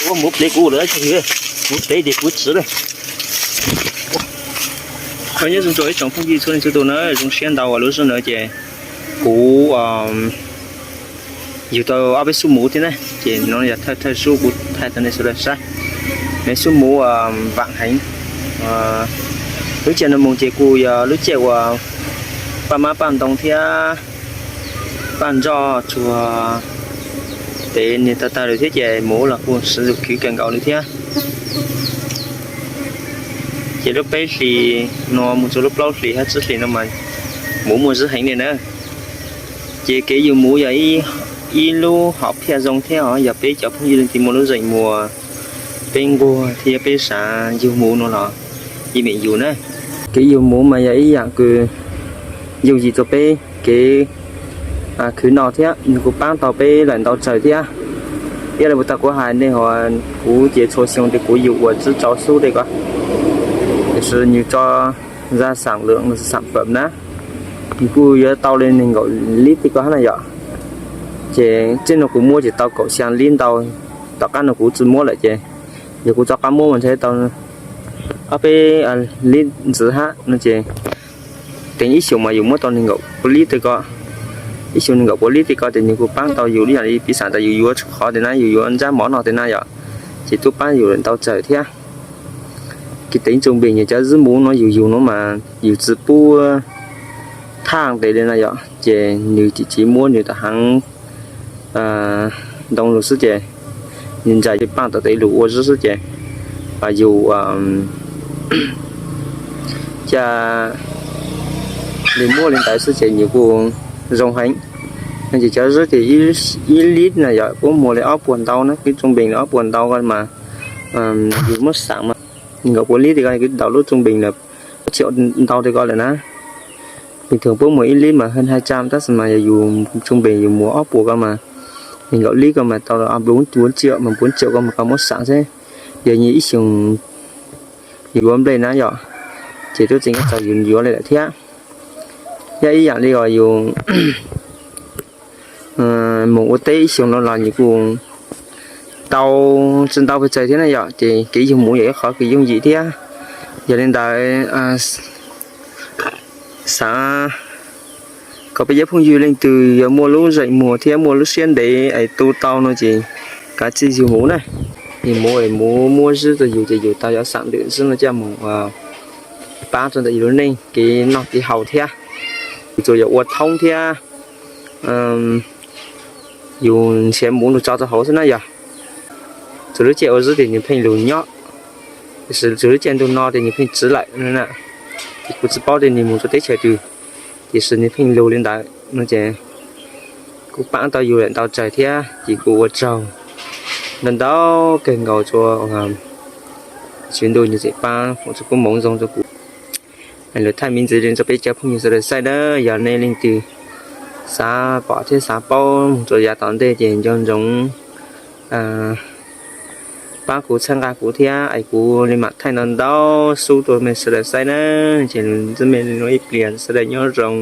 Ua muv plev kuv lawm, muv plev tias kuv tsis lawm. Nyob zoo rau ib tsoom phooj ywg txhua leej txhua tus na, zoo siab ntau uas lub sij hawm no ces kuv yug tau ob peb xub muv thiab na, ces no yog thawj thawj xub kuv thaij rau nej sawv daws saib. Nws xub muv vam heev. Lub caij no mus ces kuj yog lub caij uas paj mab paj ntoo thiab paj ntsoj tsuag tev niag tag tag lawm thiab ces muv los kuj siv zog khwv kawg nkaus li thiab. Ces lub peb hlis no mus txog lub plaub hlis hab tsib hlis no mas muv muaj zib heev li na. Ces kev yug muv yog ib lub hom phiaj zoo thiab os, yog peb cov phooj ywg leej twg muaj lub zeem muag, peb nquag thiab peb xav yug muv no los yeej meem yug na. Kev yug muv mas yog ib yaam kws yooj yim rau peb kev khwv noj thiab nws kuj paab tau peb lawm ntau tsawg thiab. Ib le puas tau kuv hais nej hov, kuv ces txhua xyoo ces kuv yug ua tsib rau xub tej ko, tiam sis nws tso ra xaam lwm xaam fawm na, nws kuj yuav tau li nees nkaum lib tej ko hab na yom. Ces txij no kuv muab ces tau kaum xyaa lib ntau, tom qab no kuv tsi muab lawm ces yog kuv rov qab muab mas ntshe tau ob peb lib ntxiv hab no ces teem ib xyoos mas yus muab tau nees nkaum pua lib tej ko, ib xyoos nees nkaum pua lib tej ko ces nws kuj paab tau yus ib yaam li piv xam tas yus yuav tshua qhov tej na, yus yuav ntsab mov noj tej na yom, ces tub paab yus ntau tsawg thiab. Kev teev tsoo npeeg yog cov zib muv no yus yug no mas yus tsi pub thaaj tes li na yom, ces nws tsis tsis muab nws tom haav ntoo lug xwb ces nws ntsa paaj tom tes lug ua zib xwb ces yus ca li muab li ntawd xwb ces nws kuj zoo heev. Ces cov zib ces ib lib na yom kuj muag li ob puas ntau na, kev tsoo npeeg li ob puas ntau ko mas yus muab xaam mas nees nkaum pua lib tej ko kuj tau lub tsoo npeeg lawm, tsiaum ntau tej ko lawm na. Bình thường puab muag ib lib mas hơn hai trăm tab sis mas yog yus tsoo npeeg yus muag ob puas ko mas nees nkaum lib ko mas tau ob puas tsiaum mas puas tsiaum ko mas koj muab xaam xwb, yog nyias ib xyoos yus yuav nplej na yom, ces tub tseem txaus yus yuav li lawm thiab. Yog ib yaam li os yus mus ua teb ib xyoos no los nws kuj tau tsi ntau pes tsawg thiab na yom, ces kev yug muv yog ib qhov kws yooj yim thiab. Yog li ntawd xav kom peb cov phooj ywg leej twg yog muaj lub zeem muag thiab muaj lub siab ntev es tu tau no ces kav tsij yug muv na. Yug muv es muv muab zib rau yus ces yus tau yuav xaam lwm zib no coj mus paab rau ntawm yus lub neej kev noj kev haus thiab. Yus tsuas yog ua thoob thiab yus nrhiav muv lug tso rau hauv xwb na yog. Txug lub caij ua zib ces nws pheej lug nyob, tiam sis txug lub caij ntug no ces nws pheej tsiv lawm na. Ces kuv tsis paub tias nws mus rau teb chaws twg, tiam sis nws pheej lug li ntawd no ces kuj paab tau yus lawm ntau tsawg thiab ces kuj ua tsaug ntau ntau kawg nkaus rua Tswv Ntuj nws tseem paab foom txug koob hmoov zoo rau kuv. Lug thaij me ntxiv rau peb cov phooj ywg sawv daws saib na, yog nej leej twg xav pom thiab xav paub moog rua yav tom ntej ces nco ntsoov paab kuv txhawb nqaa kuv thiab es kuv le maam thaij ntau ntau xub rua mej sawv daws saib na. Ces lug ntsib mej le nuav ib pliag, sawv daws nyob zoo.